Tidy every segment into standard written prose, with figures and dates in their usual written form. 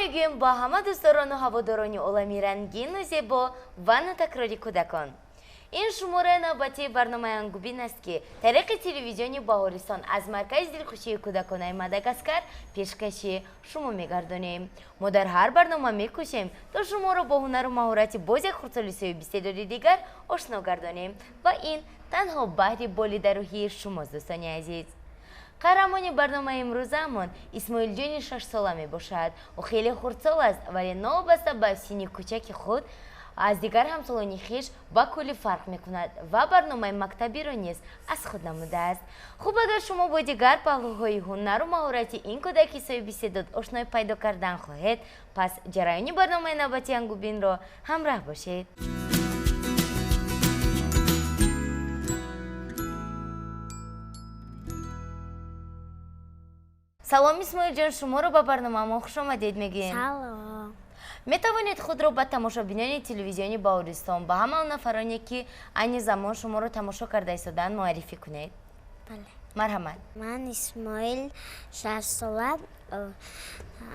Мегӯем ба ҳама дӯстдорону ҳаводорони олами рангину зебо ва нотакрори кӯдакон. Ин шумораи навбатии барномаи Ангубин аст, ки тариқи телевизиони Баҳористон аз маркази дилхушии кӯдаконаи Мадагаскар пешкаши шумо мегардонем. Мо дар ҳар барнома мекӯшем, то шуморо бо ҳунару маҳорати боз як хурдсоли соҳибистеъдоди дигар ошно гардонем, ва ин танҳо баҳри болидарӯҳии шумост, дӯстони азиз. Қаҳрамони барномаи имрӯзаамон Исмоилҷони 6-сола мебошад. Ӯ хеле хурдсол аст, вале новобаста ба синни кӯчаки худ аз дигар ҳамсолони хеш ба куллӣ фарқ мекунад ва барномаи мактабиро низ аз худ намудааст. Хуб, агар шумо бо дигар паҳлӯҳои ҳунару маҳорати ин кӯдаки соҳибистеъдод ошноӣ пайдо кардан хоҳед, пас ҷараёни барномаи навбатии Ангубинро ҳамроҳ бошед. Салом, Исмоилҷон, шуморо ба барномаамон хушомадед мегӯем. Салом. Метавонед худро ба тамошобинони телевизиони Баҳористон, ба ҳама он нафароне, ки айни замон шуморо тамошо карда истодаанд, муаррифӣ кунед? Бале. Марҳамат. Ман Исмоил, 6-сола,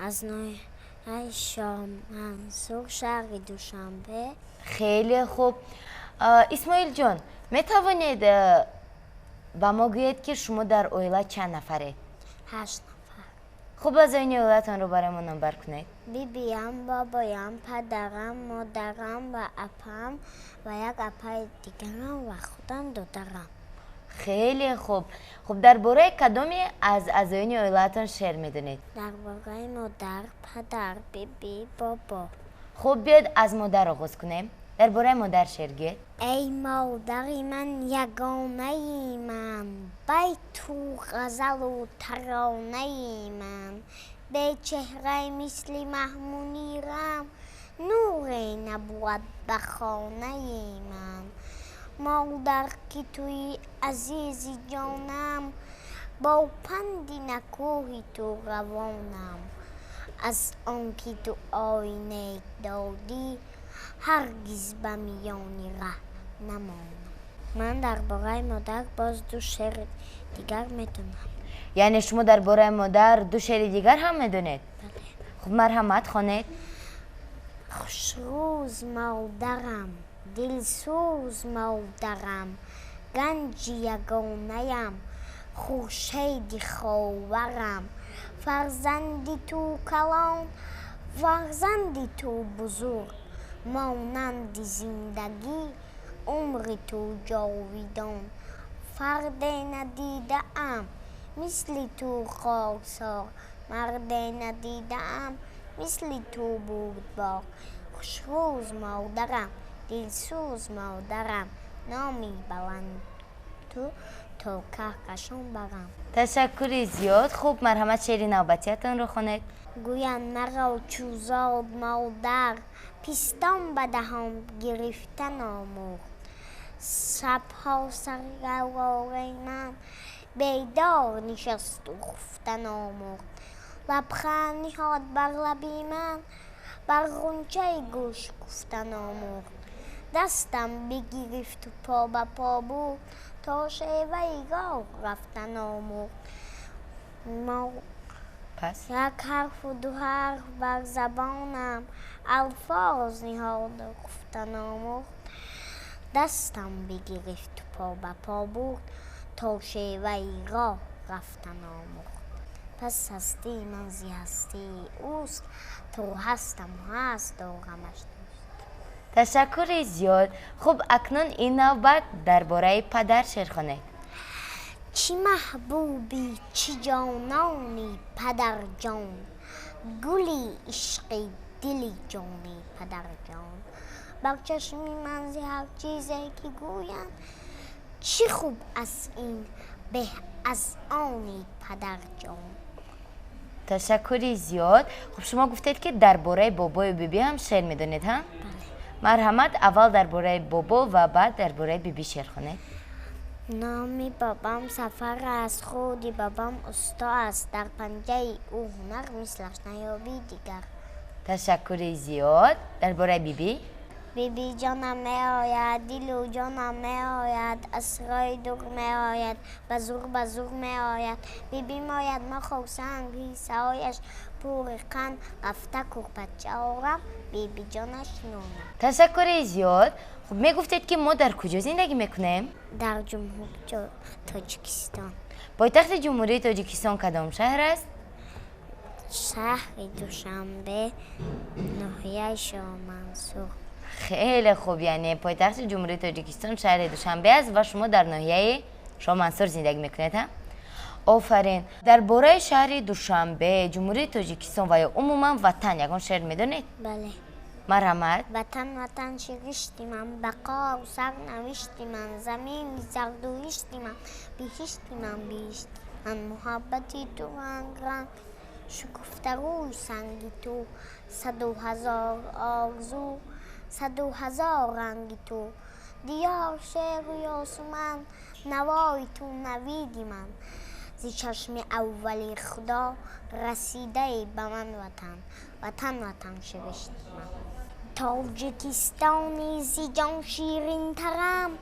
аз ноҳияи Шоҳмансур, шаҳри Душанбе. Хеле хуб. Исмоилҷон, метавонед ба мо гӯед, ки шумо дар оила чанд нафаред? 8 нафар. Хуб, аъзоёни оилатонро барои мо номбар кунед. Бибиям, бобоям, падарам, модарам ва апам ва як апаи дигарам ва худам додарам. Хеле хуб. Хуб, дар бораи кадоме аз аъзоёни оилаатон шеър медонед? Дар бораи модар, падар, биби, бобо. Хуб, биёед аз модар оғоз кунем. Дар бораи модар шеър гӯед. Эй модари ман, ягонаи ман, байту ғазалу таронаи ман, бечеҳраи мисли маҳмунирам, нуре набувад ба хонаи ман. Модар, ки туи азизи ҷонам, бо панди накӯҳи ту равонам. Аз он ки дуои нек додӣ, ҳаргиз ба миёни раҳ намонам. Ман дар бораи модар боз ду шеъри дигар медонам. Яъне шумо дар бораи модар ду шеъри дигар ҳам медонед? Бале. Хуб, марҳамат, хонед. Хушрӯз модарам, дилсӯз модарам, ганҷи ягонаям, хуршеди ховарам, фарзанди ту калон, фарзанди ту бузург, монанди зиндагӣ умри ту ҷовидон. Фарде надидаам мисли ту хоксор, марде надидаам мисли ту бурдбор. Хушрӯз модарам, дилсӯз модарам, номи баланд ту то каҳкашон барам. Ташаккури зиёд. Хуб, марҳамат, шеъри навбатиятонро хонед. Гӯянд маро чӯзод модар, пистон ба даҳон гирифтан омӯхт. Шабҳо саргавораи ман бедор нишасту хуфтан омӯхт. Лабханд ниҳод бар лаби ман, бар ғунчаи гӯш гуфтан омӯхт. Дастам бигирифту по ба по буд, то шеваи роҳ рафтан омӯхт. Пас? Як ҳарфу ду ҳарф бар забонам, алфоз ниҳоду гуфтан омӯхт. Дастам бигирифту по ба по бурд, то шеваи роҳ рафтан омӯхт. Пас ҳастии ман зи ҳастии ӯст, то ҳастаму ҳаст дорамаш дӯст. Ташаккури зиёд. Хуб, акнун ин навбат дар бораи падар шеър хонед. Чӣ маҳбуби, чӣ ҷонони падарҷон, гули ишқи дили ҷони падарҷон. Бар чашми ман зи ҳар чизе ки гӯянд, чӣ хуб аз ин беҳ аз они падарҷон. Ташаккури зиёд. Хуб, шумо гуфтед, ки дар бораи бобою бибӣ ҳам шеър медонед, ҳа? Бале. Марҳамат, аввал дар бораи бобо ва баъд дар бораи бибӣ шеър хонед. Номи бобам Сафар аст, худи бобам усто аст, дар панҷаи ӯ ҳунар мислаш наёбӣ дигар. Ташаккури зиёд. Дар бораи бибӣ? Биби ҷонам меояд, дилу ҷонам меояд, аз роҳи дур меояд, ба зур ба зур меояд. Биби мояд ма хурсанд, қиссаҳояш пури қанд, рафта курпача орам, биби ҷонаш нонам. Ташаккури зиёд. Хуб, мегуфтед, ки мо дар куҷо зиндагӣ мекунем? Дар Ҷумҳурии Тоҷикистон. Пойтахти Ҷумҳурии Тоҷикистон кадом шаҳр аст? Шаҳри Душанбе, ноҳияи Шоҳмансур. Хеле хуб, яъне пойтахти Ҷумҳурии Тоҷикистон шаҳри Душанбе аст ва шумо дар ноҳияи Шоҳмансур зиндагӣ мекунед, ҳа? Офарин. Дар бораи шаҳри Душанбе, Ҷумҳурии Тоҷикистон ва ё умуман ватан ягон шеър медонед? Бале. Марҳамат. Ватан, ватан, сиришти ман, бақову сарнавишти ман, замини зардуишти ман, биҳишти ман, биҳишти ман, муҳаббати ту ранг ранг, шукуфта рӯи санги ту, саду ҳазор орзу, саду ҳазор ранги ту, диёр, шеру ёсуман, навои ту, навиди ман, зи чашми аввали Худо расидаи ба ман ватан, ватан, ватан, сиришти ман. Тоҷикистони зи ҷон ширинтарам,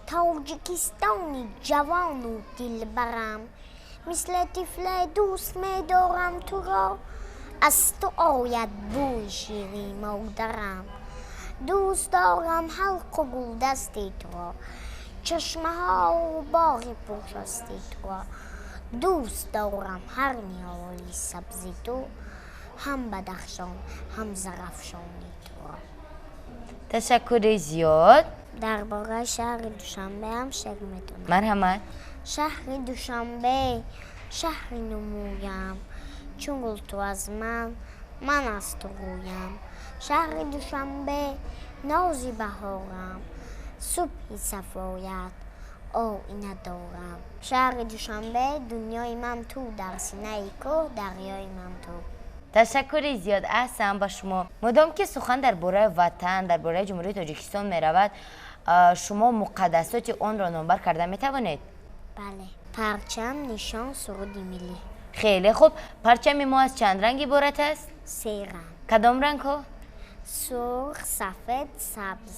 Тоҷикистони ҷавону дилбарам, мисли тифле дӯст медорам туро, аз ту ояд бӯи шири модарам. Дӯст дорам ҳалқу гулдасти туро, чашмаҳову боғи пуршасти туро, дӯст дорам ҳар ниҳоли сабзи ту, ҳам Бадахшон, ҳам Зарафшони туро. Ташаккури зиёд. Дар бораи шаҳри Душанбе ҳам шеър медонам. Марҳамат. Шаҳри Душанбе, шаҳри нумӯям, чун гул ту аз ман, ман аз ту рӯям. Шаҳри Душанбе, нози баҳорам, субҳи сафоят оина дорам. Шаҳри Душанбе, дунёи ман ту, дар синаи кӯҳ дарёи ман ту. Ташаккури зиёд, аҳсан ба шумо. Модом ки сухан дар бораи ватан, дар бораи Ҷумҳурии Тоҷикистон меравад, шумо муқаддасоти онро номбар карда метавонед? Бале. Парчам, нишон, суруди миллӣ. Хеле хуб. Парчами мо аз чанд ранг иборат аст? Се ранг. Кадом рангҳо? Сурх, сафед, сабз.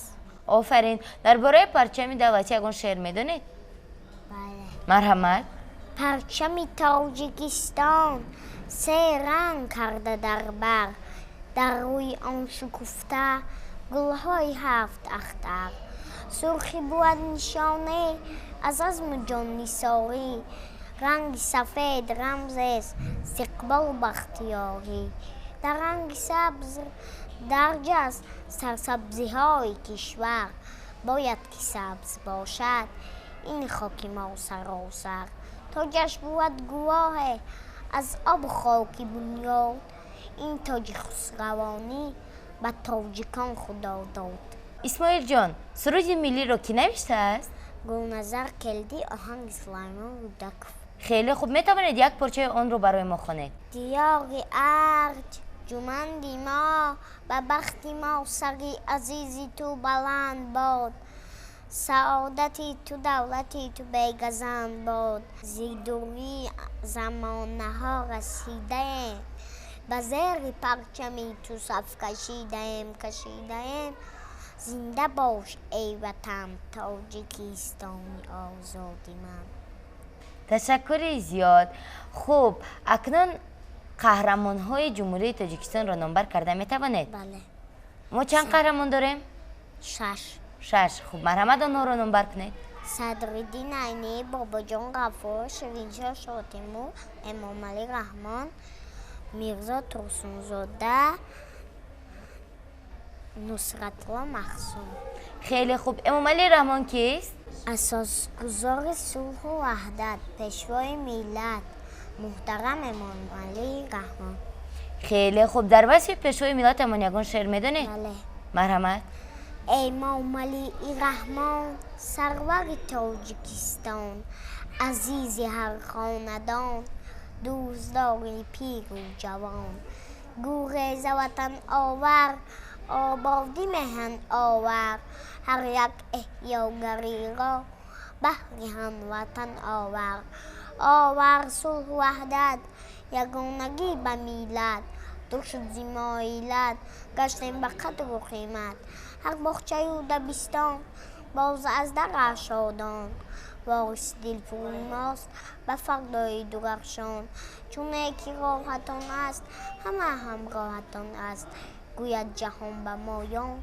Офарин. Дар бораи парчами давлатӣ ягон шеър медонед? Бале. Марҳамат. Парчами Тоҷикистон се ранг карда дар бар, дар рӯи он шукуфта гулҳои ҳафт ахтар. Сурхӣ бувад нишоне аз азму ҷоннисорӣ, ранги сафед рамзест истиқболу бахтиёрӣ, дар ранги сабз дарҷ аст сарсабзиҳои кишвар, бояд ки сабз бошад ин хоки мо саросар. Тоҷаш бувад гувоҳе аз обу хоки бунёд, ин тоҷи хусравонӣ ба тоҷикон Худо дод. Исмоилҷон, суруди миллиро кӣ навиштааст? Гулназар Келдӣ, оҳанги Сулаймон Рӯдаков. Хеле хуб, метавонед як порчаи онро барои мо хонед? Диёри арҷ ҷуманди мо, ба бахти мо сари азизи ту баланд бод, саодати ту давлати ту бегазанд бод. Зи дурии замонаҳо расидаем, ба зери парчами ту саф кашидаем, кашидаем. Зинда бош, эй ватан, Тоҷикистони озоди ман. Ташаккури зиёд. Хуб, акнун қаҳрамонҳои Ҷумҳурии Тоҷикистонро номбар карда метавонед? Бале. Мо чанд қаҳрамон дорем? Шаш. Шаш. Хуб, марҳамат, онҳоро номбар кунед. Садриддин Айнӣ, Бобоҷон Ғафуров, Шириншоҳ Шотимур, Эмомалӣ Раҳмон, Мирзо Турсунзода, Нусратулло Маҳсум. Хеле хуб. Эмомалӣ Раҳмон кист? Асосгузори сулҳу ваҳдат, пешвои миллат, муҳтарам Эмомалӣ Раҳмон. Хеле хуб. Дар васфи пешвои миллатамон ягон шеър медонед? Бале. Марҳамат. Эмомалии Раҳмон, сарвари Тоҷикистон, азизи ҳар хонадон, дӯстдори пиру ҷавон, гуреза ватан овар, ободи меҳан овар, ҳар як эҳёгариро баҳри ҳамватан овар, овар сулҳу ваҳдат, ягонагӣ ба миллат, дур шуд зи моилат, гаштем ба қадру қимат, Ҳар боғчаю дабистон боз аз дараш шодон. Ворис дилфурӯи мост ба фардои дурахшон. Чуне ки роҳатон аст, ҳама ҳамроҳатон аст. Гӯяд ҷаҳон ба моён,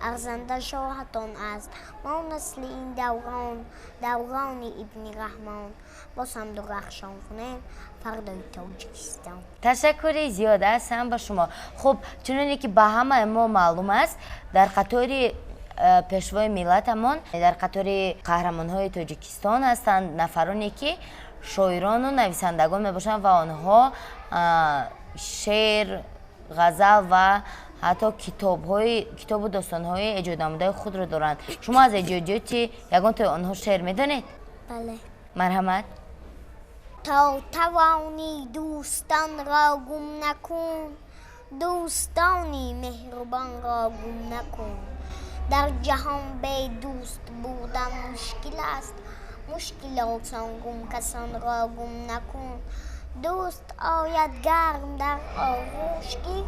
арзанда шоҳатон аст. Мо насли ин даврон, даврони ибни Раҳмон. Боз ҳам дурахшон кунем фардои Тоҷикистон. Ташаккури зиёд аст ҳам ба шумо. Хуб, чуноне ки ба ҳамаи мо маълум аст, дар қатори пешвои миллатамон, дар қатори қаҳрамонҳои Тоҷикистон ҳастанд нафароне ки шоирону нависандагон мебошанд ва онҳо шеър, ғазал ва ҳатто китобҳои китобу достонҳои эҷоднамудаи худро доранд. Шумо аз эҷодиёти ягонтои онҳо шеър медонед? Бале. Марҳамат. То тавонӣ дӯстонро гум накун, дӯстони меҳрубонро гум накун. Дар ҷаҳон бе дӯст будан мушкил аст, мушкил осон гум касонро гум накун. Дӯст ояд гарм дар оғӯш гир,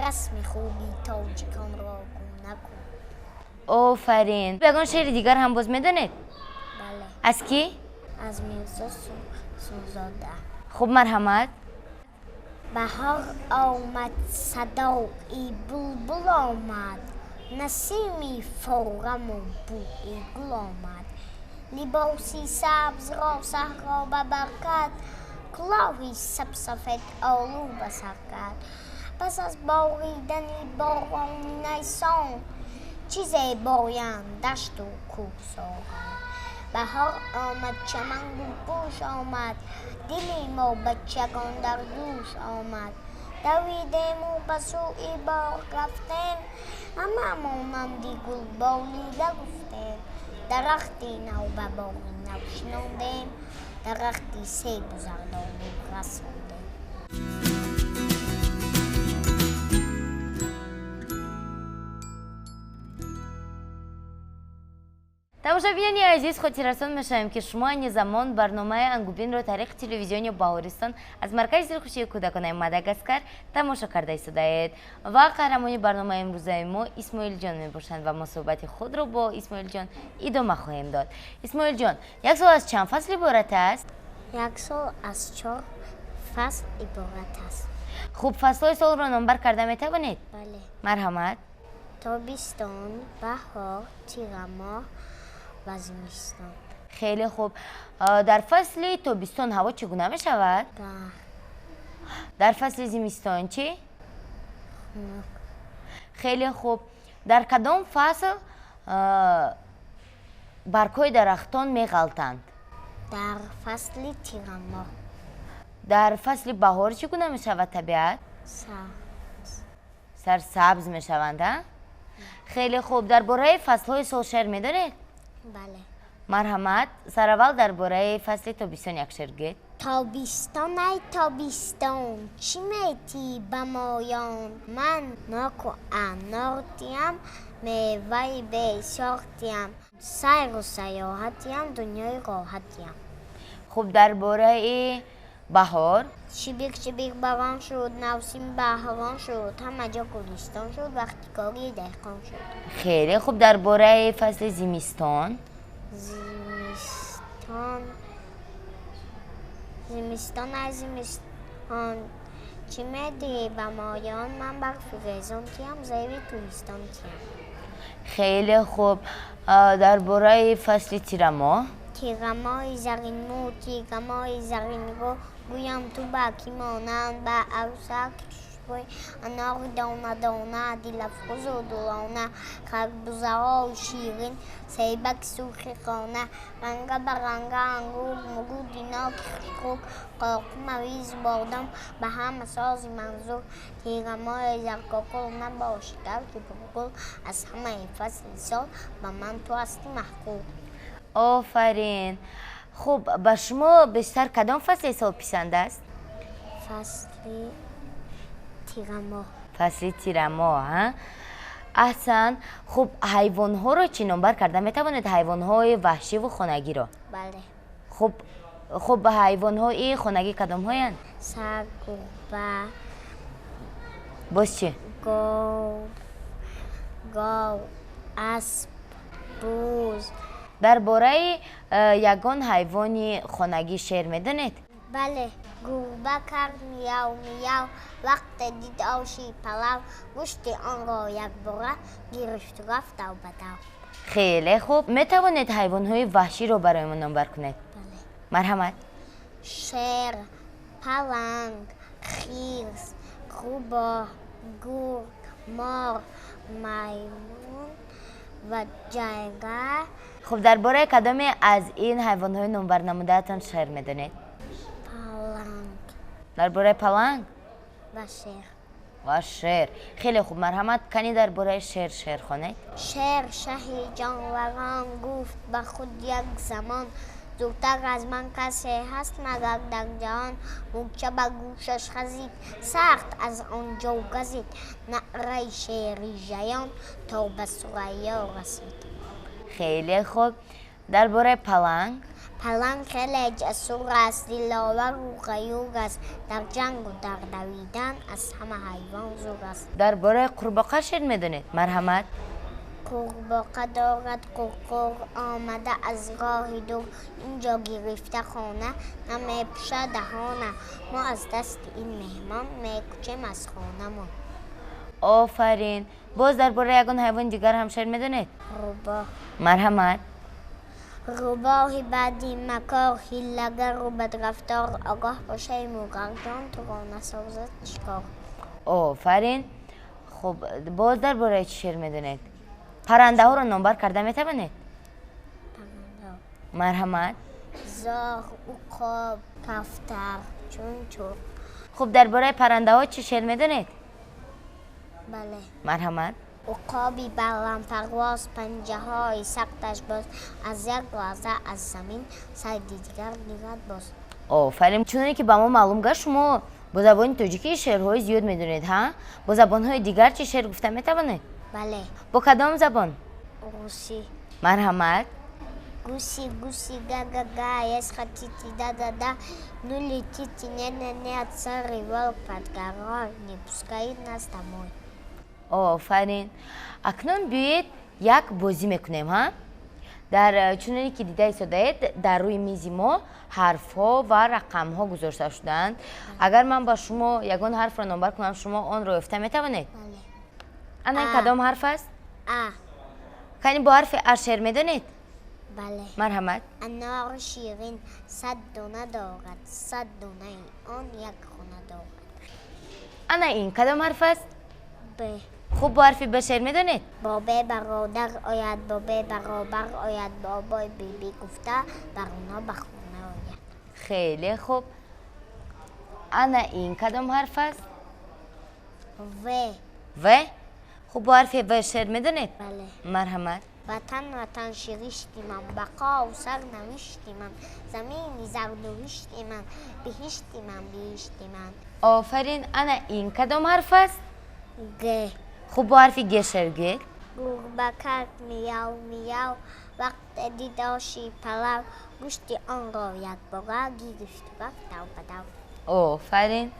расми хуби тоҷиконро гум накун. Офарин! Ягон шеъри дигар ҳам боз медонед? Бале. Аз кӣ? Аз Мирзо Турсунзода. Хуб, марҳамат. Баҳор омад, садои булбул омад, насими фораму бӯи гул омад. Либоси сабзро саҳро ба бар кард, кулоҳи сабсафед олу ба сар кард. Пас аз боридани борони найсон, чизе боянд дашту кӯҳсорон. Баҳор омад, чаман гулпӯш омад, дили мо бачагон дар гӯш омад. Давидему ба сӯи боғ рафтем, ҳама монанди гул болида гуфтем. Дарахти нав ба боғи нав шинондем, дарахти себу зардолу расондем. Тамошобинони азиз, хотиррасон мешавем, ки шумо айни замон барномаи Ангубинро тариқи телевизиони Баҳористон аз маркази дилхушии кӯдаконаи Мадагаскар тамошо карда истодаед ва қаҳрамони барномаи имрӯзаи мо Исмоилҷон мебошанд ва мо суҳбати худро бо Исмоилҷон идома хоҳем дод. Исмоилҷон, як сол аз чанд фасл иборат аст? Як сол аз чор фасл иборат аст. Хуб, фаслҳои солро номбар карда метавонед? Бале. Марҳамат. Тобистон, баҳор, тирамоҳ ва зимистон. Хеле хуб. Дар фасли тобистон ҳаво чӣ гуна мешавад? Гарм. Дар фасли зимистон чӣ? Хунук. Хеле хуб. Дар кадом фасл баргҳои дарахтон меғалтанд? Дар фасли тирамоҳ. Дар фасли баҳор чӣ гуна мешавад табиат? Сабз. Сарсабз мешаванд, а? Хеле хуб. Дар бораи фаслҳои сол шеър медонед? Бале. Марҳамат, сараввал дар бораи фасли тобистон як шеър гӯед. Тобистон, ай тобистон, чӣ метӣ ба моён? Ман ноку анор тиям, меваи бесёр тиям, сайру саёҳатиям, дунёи роҳатиям. Хуб, дар бораи баҳор? Шибир шибир борон шуд, мавсими баҳорон шуд, ҳама ҷо гулистон шуд, вақти кори деҳқон шуд. Хеле хуб. Дар бораи фасли зимистон? Зимистон, зимистон, ай зимистон, чӣ медиҳӣ ба моён? Ман барфи резон тиям, зеби кӯҳистон тиям. Хеле хуб. Дар бораи фасли тирамоҳ? Тирамоҳи заринмӯ, тирамоҳи заринрӯ, гӯям ту ба кӣ монанд? Ба арӯсаки хушбӯй, анори дона-дона, дилафрӯзу дулона, харбузаҳои ширин, себаки сурхи хона, ранга ба ранга ангур, муруди ноки хушрӯ, қоқу мавизу бодом, ба ҳама сози манзур. Тирамоҳи заркокул, набоши кавки пургул, аз ҳамаи фасли сол ба ман ту ҳастӣ маъқул. Офарин! Хуб, ба шумо бештар кадом фасли сол писанд аст? Фасли тирамоҳ. Фасли тирамоҳ, а? Аҳсан. Хуб, ҳайвонҳоро чӣ номбар карда метавонед, ҳайвонҳои ваҳшиву хонагиро? Бале. Хуб, ҳайвонҳои хонагӣ кадомҳоянд? Саг, гурба. Боз чӣ? Гов, гов. Асп, буз. Дар бораи ягон ҳайвони хонагӣ шеър медонед? Бале. Гурба кард мияв мияв, вақте дид оши палав, гӯшти онро якбора гирифту рафт дав ба дав. Хеле хуб. Метавонед ҳайвонҳои ваҳширо барои мо номбар кунед? Бале. Марҳамат. Шер, паланг, хирс, рӯбоҳ, гург, мор, маймун ва ҷайра. Хуб, дар бораи кадоме аз ин ҳайвонҳои номбарнамудаатон шеър медонед? Паланг. Дар бораи паланг? Ва шер. Ва шер. Хеле хуб, марҳамат, кани дар бораи шер шеър хонед. Шер шаҳи ҷонварон гуфт ба худ як замон, зудтар аз ман касе ҳаст магар дар ҷаҳон. Мӯрча ба гӯшаш хазид, сахт аз он ҷо газид, наъраи шери жаён то ба Сурайё расид. Хеле хуб. Дар бораи паланг? Паланг хеле ҷасур аст, диловару ғаюр аст, дар ҷангу дар давидан аз ҳама ҳайвон зур аст. Дар бораи қурбоқа шеър медонед? Марҳамат. Қурбоқа дорад қурқур, омада аз роҳи дур, инҷо гирифта хона, намепӯшад даҳона. Мо аз дасти ин меҳмон мекӯчем аз хонамон. Офарин. Боз дар бораи ягон ҳайвони дигар ҳам шеър медонед? Рӯбоҳ. Марҳамат. Рӯбоҳи баъди макор, ҳилагару бадрафтор, огоҳ бошай муғарҷон, туро насозад шикор. Офарин. Хуб, боз дар бораи чӣ шеър медонед? Паррандаҳоро номбар карда метавонед? Паррандаҳо. Марҳамат. Зоғ, уқоб, кафтар, чунчуқ. Хуб, дар бораи паррандаҳо чӣ шеър медонед? Бале. Марҳамат. Уқоби баландпарвоз, панҷаҳои сахташ боз, аз як лаҳза аз замин сайди дигар гирад боз. Офарин. Чуноне ки ба мо маълум гашт, шумо бо забони тоҷикӣ шеърҳои зиёд медонед, ҳа? Бо забонҳои дигар чӣ шеър гуфта метавонед? Бале. Бо кадом забон? Русӣ. Марҳамат. Гуси, гуси, га-га-га, если хотите, да-да-да, ну летите, не-не-не, царь волк под горой не пускает нас домой. Офарин. Акнун биёед як бозӣ мекунем, ҳа? Дар чуноне ки дида истодаед, дар рӯи мизи мо ҳарфҳо ва рақамҳо гузошта шудаанд. Агар ман ба шумо ягон ҳарфро номбар кунам, шумо онро ёфта метавонед? Бале. Ана ин кадом ҳарф аст? А. Кани бо ҳарфи А шеър медонед? Бале. Марҳамат. Анори ширин 100 дона дорад, 100 донаи он як хона дорад. Ана ин кадом ҳарф аст? Б. Хуб, бо ҳарфи Б шеър медонед? Бо Б бародар ояд, бо Б баробар ояд, бобой биби гуфта бар оно ба хона ояд. Хеле хуб. Ана ин кадом ҳарф аст? В. В. Хуб, бо ҳарфи В шеър медонед? Бале. Марҳамат. Ватан, ватан, ширишти ман, бақову сарнавишти ман, замини зардуҳишти ман, биҳишти ман, биҳишти ман. Офарин. Ана ин кадом ҳарф аст? Г. Хуб, бо ҳарфи Г шеър гӯед. Гурба кард мияв мияв, вақте дид оши палав, гӯшти онро якбора гирифту рафт дав ба дав. Офарин.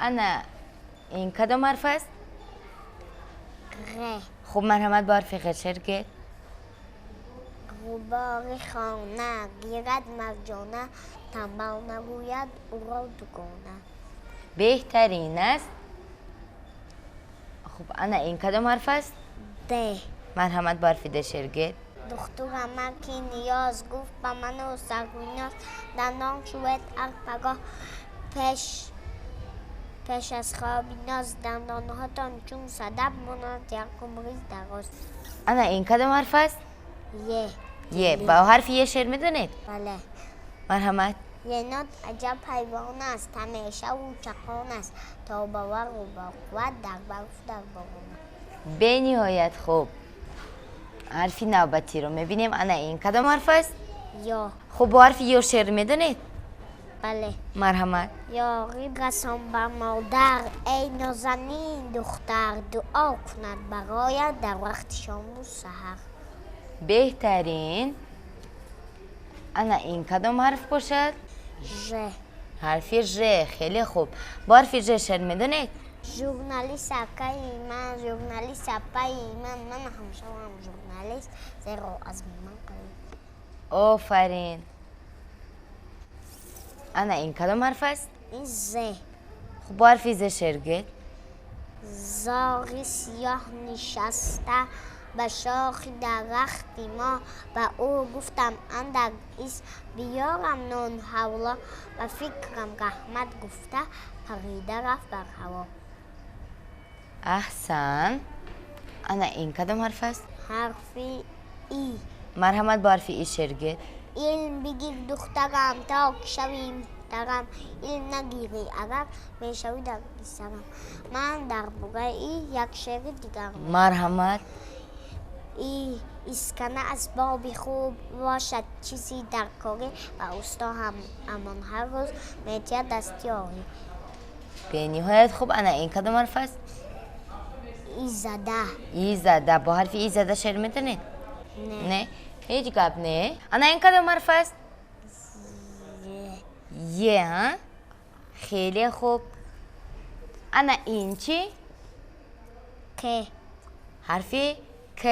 Ана ин кадом ҳарф аст? Ғ. Хуб, марҳамат, бо ҳарфи Ғ шеър гӯед. Ғубори хона гирад марҷона, танбал нагӯяд ӯро дугона. Беҳтарин аст. Хуб, ана ин кадом ҳарф аст? Д. Марҳамат, бо ҳарфи Д шеър гӯед. Духтурам ки ниёз гуфт ба ману саргуноз, дандон шӯед ҳар пагоҳ пеш аз хоби ноз, дандонҳотон чун садаф монанд як умри дароз. Ана ин кадом ҳарф аст? Е. Е. Бо ҳарфи Е шеър медонед? Бале. Марҳамат. Енот аҷаб ҳайвон аст, ҳамеша ӯ чақон аст, тобовару бо қувват дар барфу дар борон. Бениҳоят хуб. Ҳарфи навбатиро мебинем. Ана ин кадом ҳарф аст? Ё. Хуб, бо ҳарфи Ё шеър медонед? Бале. Марҳамат. Ёрӣ расон ба модар, эй нозанин духтар, дуо кунад бароят дар вақти шому саҳар. Беҳтарин. Ана ин кадом ҳарф бошад? Ж. Ҳарфи Ж. Хеле хуб. Бо ҳарфи Ж шеър медонед? Журналист акаи ман, журналист апаи ман, ман ҳам шавам журналист, зеро азми ман қавӣ. Офарин. Ана ин кадом ҳарф аст? Ин зе. Хуб, бо ҳарфи зе шеър гӯед. Зоғи сиёҳ нишаста ба шохи дарахти мо, ба ӯ гуфтам андак ис биёрам нон ҳавло, ба фикрам раҳмат гуфта парида рафт бар ҳаво. Аҳсан. Ана ин кадом ҳарф аст? Ҳарфи и. Марҳамат, бо ҳарфи и шеър гӯед. Илм бигир, духтарам, то ки шавӣ муҳтарам, илм нагирӣ агар, мешавӣ дардисарам. Ман дар бораи як шеъри дигар. Марҳамат. И искана асбоби хуб бошад чизи даркорӣ, ва усто ҳам амон ҳар рӯз метиҳад дастёрӣ. Бениҳоят хуб. Ана ин кадом ҳарф аст? Изада. Изада. Бо ҳарфи изада шеър метонед? Не. Не, ҳеҷ гап не. Ана ин кадом ҳарф аст? Е. Ҳа, хеле хуб. Ана ин чӣ? К. Ҳарфи к.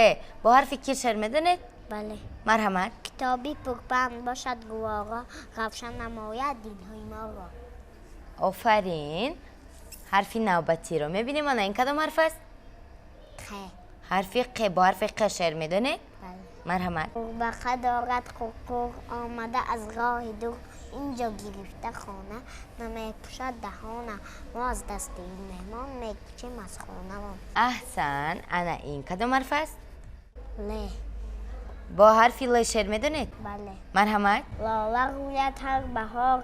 Бо ҳарфи ки шеър медонед? Бале. Марҳамат. Китоби пурпанд бошад гуворо, равшан намояд динҳои моро. Офарин. Ҳарфи навбатиро мебинем. Ана ин кадом ҳарф аст? Қ. Ҳарфи қ. Бо ҳарфи қ шеър медонед? Бале. Марҳамат. Қурбақа дорад қурқур, омада аз роҳи дур, инҷо гирифта хона, намепӯшад даҳона, мо аз дасти ин меҳмон мекӯчем аз хонамон. Аҳсан. Ана ин кадом ҳарф аст? Л. Бо ҳарфи л шеър медонед? Бале. Марҳамат. Лола рӯяд ҳар баҳор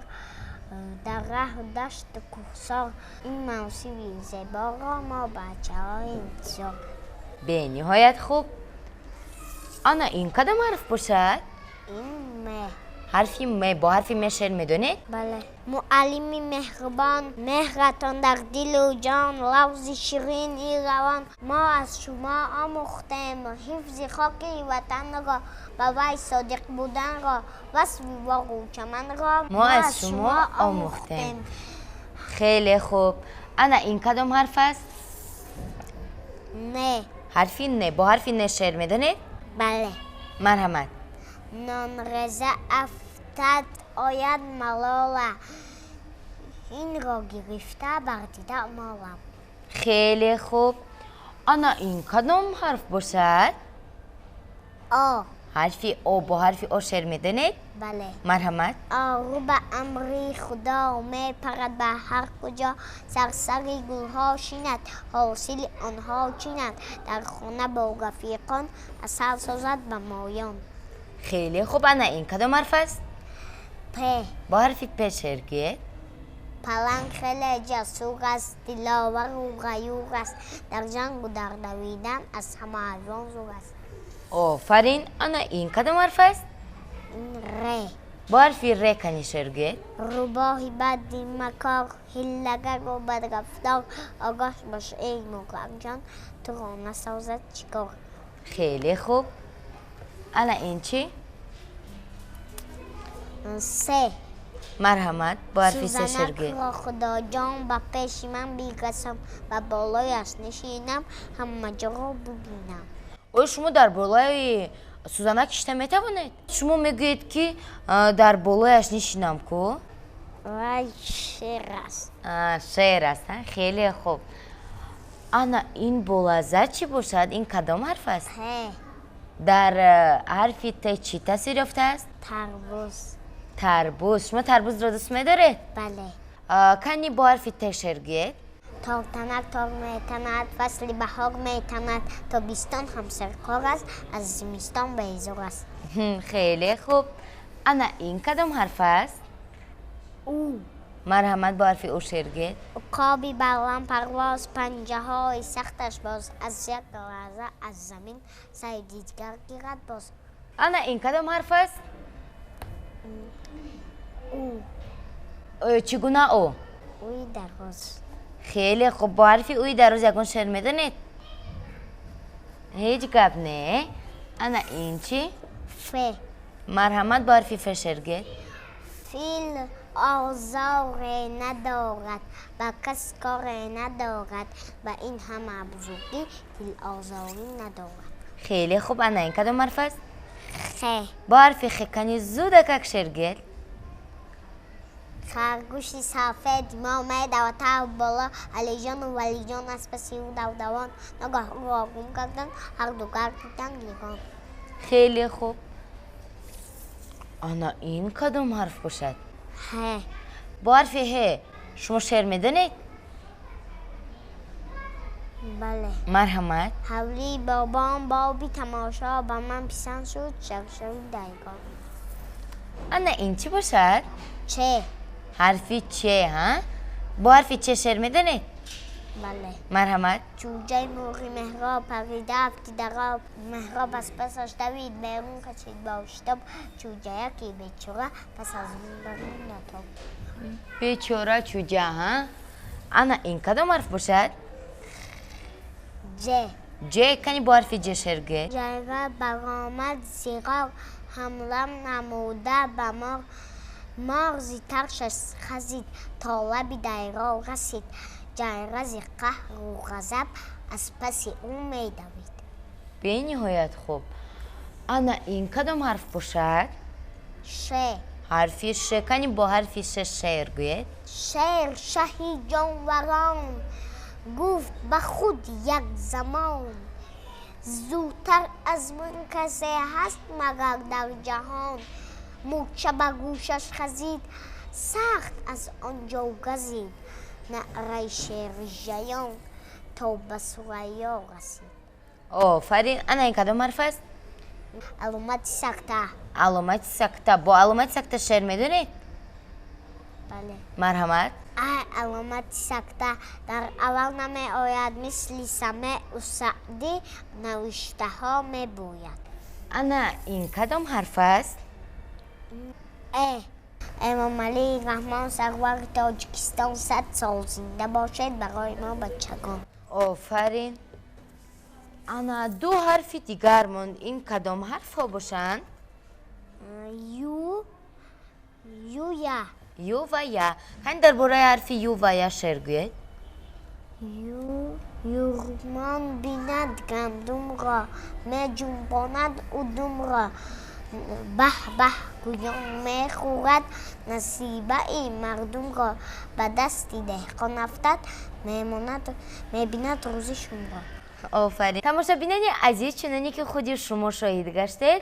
дар раҳу дашту кӯҳсор, ин мавсими зеборо мо бачаҳо интизор. Бениҳоят хуб. Ана ин кадом ҳарф бошад? Ин м. Ҳарфи м. Бо ҳарфи м шеър медонед? Бале. Муаллими меҳрубон, меҳратон дар дилу ҷон, лафзи ширини равон, мо аз шумо омӯхтем ҳифзи хоки ватанро, ба вай содиқ буданро, васфи боғу чаманро. Мо аз шумо омӯхтем. Хеле хуб. Ана ин кадом ҳарф аст? Н. Ҳарфи н. Бо ҳарфи н шеър медонед? Бале. Марҳамат. Нонреза афтад ояд малола, инро гирифта бар дида молам. Хеле хуб. Ана ин кадом ҳарф бошад? О. Ҳарфи о. Бо ҳарфи о шеър медонед? Бале. Марҳамат. Ору ба амри худо мепарад ба ҳар куҷо, сарсари гулҳо шинад, ҳосили онҳо чинад, дар хона бо рафиқон асал созад ба моён. Хеле хуб. Ана ин кадом ҳарф аст? П. Бо ҳарфи п шеър гӯед. Паланг хеле ҷасур аст, диловару ғаюр аст, дар ҷангу дар давидан аз ҳама ҳайвон зур аст. Офарин. Ана ин кадом ҳарф аст? Ин р. Бо ҳарфи р кани шеър гӯед. Рӯбоҳи бади макор, ҳилагару бадрафтор, огоҳ бош эй мурғакҷон, туро насозад чӣ кор. Хеле хуб. Ана ин чӣ? Се. Марҳамат, бо ҳарфи се шеър гӯед. Сӯзанакро худоҷон ба пеши ман бирасон, ба болояш нишинам, ҳама ҷоро бубинам. Оё шумо дар болои сӯзанак ништа метавонед? Шумо мегӯед, ки дар болояш нишинам ку? Вай шеър аст. Шеър аст. Хеле хуб. Ана ин болаззат чӣ бошад? Ин кадом ҳарф аст? Т. Дар ҳарфи т чӣ тасвир ёфтааст? Тарбуз. Тарбуз. Шумо тарбузро дӯст медоред? Бале. Кани бо ҳарфи т шеър гӯед. Тортанак тор метанад, фасли баҳор метанад, тобистон ҳам серкор аст, аз зимистон безор аст. Хеле хуб. Ана ин кадом ҳарф аст? У. Марҳамат, бо ҳарфи у шеър гӯед. Уқоби баландпарвоз, панҷаҳои сахташ боз, аз як лаҳза аз замин сайди дигар гирад боз. Ана ин кадом ҳарф аст? У. Чӣ гуна о? Уи дароз. Хеле хуб. Бо ҳарфи уи дароз ягон шеър медонед? Ҳеҷ гап не. Ана ин чӣ? Ф. Марҳамат, бо ҳарфи ф шеър гӯед. Фил Озоре надорад, ба кас коре надорад, ба ин ҳама бузургӣ дилозорӣ надорад. Хеле хуб. Ана ин кадом ҳарф аст? Хе. Бо ҳарфи хе кани зудакак шеър гӯед. Харгӯши сафед мо медавад тав боло, Алиҷону Валиҷон аз паси ӯ давдавон, ногаҳ ӯро гум карданд, ҳарду гардиданд лигон. Хеле хуб. Ана ин кадом ҳарф бошад? Ҳе. Бо ҳарфи ҳе шумо шеър медонед? Бале. Марҳамат. Ҳавлии бобом боби тамошо, ба ман писанд шуд шаршари даргоҳ. Ана ин чӣ бошад? Че. Ҳарфи че, ҳа? Бо ҳарфи че шеър медонед? Бале. Марҳамат. Чӯҷаи мурғи меҳроб парида афтида роб, меҳроб аз пасаш давид, берун кашид бо шитоб, чӯҷаяки бечора пас аз он барон натоб. Бечора чӯҷа, ҳа? Ана ин кадом ҳарф бошад? Ҷ. Ҷ. Кани бо ҳарфи ҷ шеър гӯед. Ҷайра баромад зиғор, ҳамла намуда ба мор, мор зи таршаш хазид, то лаби дайро расид, ҷайра зи қаҳру ғазаб аз паси ӯ медавид. Бениҳоят хуб. Ана ин кадом ҳарф бошад? Ш. Ҳарфи ш. Кани бо ҳарфи ш шеър гӯед. Шер шаҳи ҷонварон гуфт ба худ як замон, зудтар аз ман касе ҳаст магар дар ҷаҳон, мӯрча ба гӯшаш хазид, сахт аз он ҷо газид, наъраи шери жаён то ба Сурайё расид. Офарин. Ана ин кадом ҳарф аст? Аломати сакта. Аломати сакта. Бо аломати сакта шеър медонед? Бале. Марҳамат. Ай аломати сакта дар аввал намеояд, мисли самеъу саъдӣ навиштаҳо мебояд. Ана ин кадом ҳарф аст? Э. Эмомалӣ Раҳмон сарвари Тоҷикистон, 100 сол зинда бошед барои мо бачагон. Офарин. Ана ду ҳарфи дигар монд. Ин кадом ҳарфҳо бошанд? Ю, ю, я. Ю ва я. Кани дар бораи ҳарфи ю ва я шеър гӯед. Ю, юрмон бинад гандумро, меҷунбонад удумро, баҳ баҳ гӯён мехӯрад насибаи мардумро, ба дасти деҳқон афтад, мемонад, мебинад рӯзи шумро. Офарин. Тамошобинони азиз, чуноне ки худи шумо шоҳид гаштед,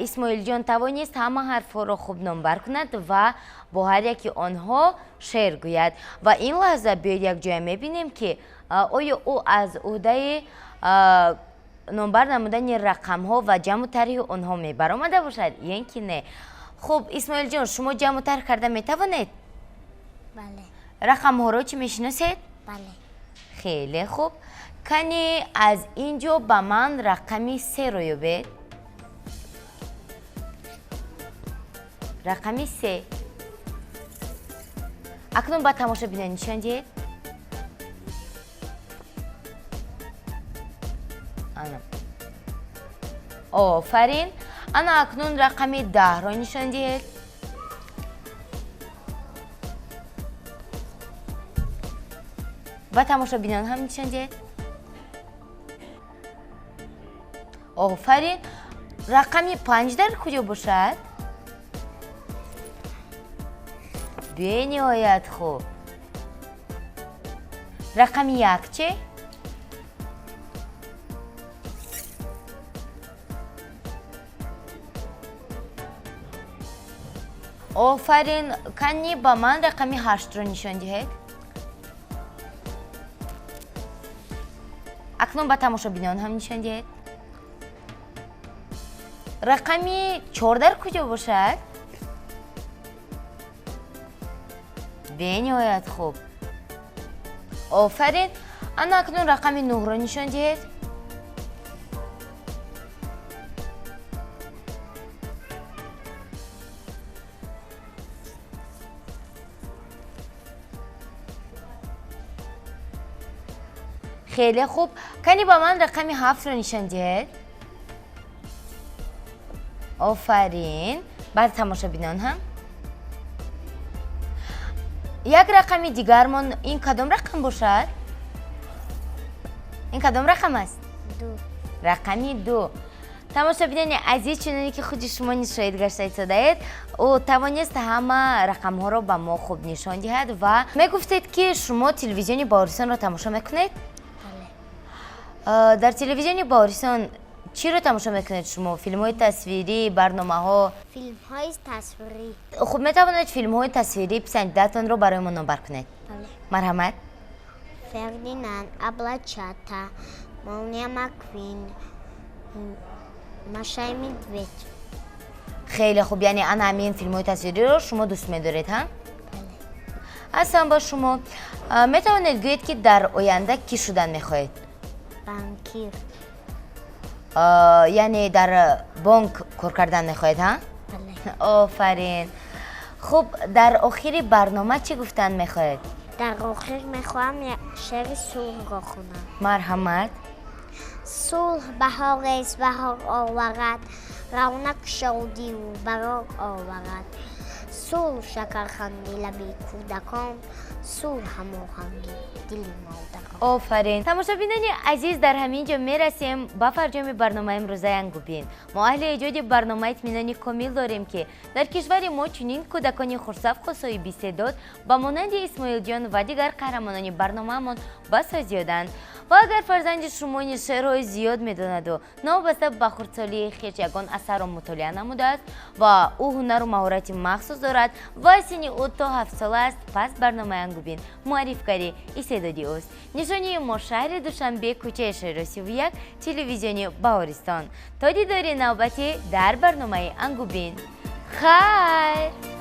Исмоилҷон тавонист ҳама ҳарфҳоро хуб номбар кунад ва бо ҳар яки онҳо шеър гӯяд. Ва ин лаҳза биёед якҷоя мебинем, ки оё ӯ аз ӯҳдаи номбар намудани рақамҳо ва ҷамъу тарҳи онҳо мебаромада бошад ё ин ки не. Хуб, Исмоилҷон, шумо ҷамъу тарҳ карда метавонед? Бале. Рақамҳоро чӣ мешиносед? Бале. Хеле хуб. Кани аз ин ҷо ба ман рақами серо ёбед. Рақами се. Акнун ба тамошобинон нишон диҳед. Ана. Офарин. Ана акнун рақами 10-ро нишон диҳед. Ба тамошобинон ҳам нишон диҳед. Офарин. Рақами 5 дар куҷо бошад? Бениҳоят хуб. Рақами 1 че? Офарин. Кани ба ман рақами 8-ро нишон диҳед. Акнун ба тамошобинон ҳам нишон диҳед. Рақами 4 дар куҷо бошад? Бениҳоят хуб. Офарин. Ана акнун рақами 9-ро нишон диҳед. Хеле хуб. Кани ба ман рақами 7-ро нишон диҳед. Офарин. Баъд тамошобинон ҳам. Як рақами дигармон ин кадом рақам бошад? Ин кадом рақам аст? 2. Рақами 2. Тамошобинони азиз, чуноне ки худи шумо низ шоҳид гашта истодаед, ӯ тавонист ҳама рақамҳоро ба мо хуб нишон диҳад. Ва мегуфтед, ки шумо телевизиони Баҳористонро тамошо мекунед? Бале. Дар телевизиони Баҳористон чиро тамошо мекунед шумо? Филмҳои тасвирӣ, барномаҳо? Филмҳои тасвирӣ. Хуб, метавонед филмҳои тасвирӣ писандидаатонро барои мо номбар кунед? Бале. Марҳамат. Фердинанд, Аблачата, Молния Маквин, Маша и Медведь. Хеле хуб, яъне ана ҳамин филмҳои тасвириро шумо дӯст медоред, ҳа? Бале. Аслан ба шумо метавонед гӯед, ки дар оянда кӣ шудан мехоҳед? Банкир. Яъне дар бонк кор кардан мехоҳед, ҳа? Бале. Офарин. Хуб, дар охири барнома чӣ гуфтан мехоҳед? Дар охир мехоҳам шеъри сулҳро хонам. Марҳамат. Сулҳ баҳорест, баҳор оварад, равнақ шодиву барор оварад. Сулҳ шакарханди лаби кӯдакон, сулҳ ҳамоҳанги дили модарон. Офарин. Тамошобинони азиз, дар ҳамин ҷо мерасем ба фарҷоми барномаи имрӯзаи Ангубин. Мо аҳли эҷоди барнома итминони комил дорем, ки дар кишвари мо чунин кӯдакони хурсафқу соҳиби истеъдод ба монанди Исмоилҷон ва дигар қаҳрамонони барномаамон басо зиёданд. Ва агар фарзанди шумо низ шеърҳои зиёд медонаду новобаста ба хурдсолии хеш ягон асарро мутолиа намудааст ва ӯ ҳунару маҳорати махсус дорад ва синни ӯ то 7-сола аст, пас барномаи Ангубин муаррифгари истеъдоди ӯст. Нишонии мо шаҳри Душанбе, кӯчаи Шоиро 31, телевизиони Баҳористон. То дидори навбатӣ дар барномаи Ангубин. Хайр!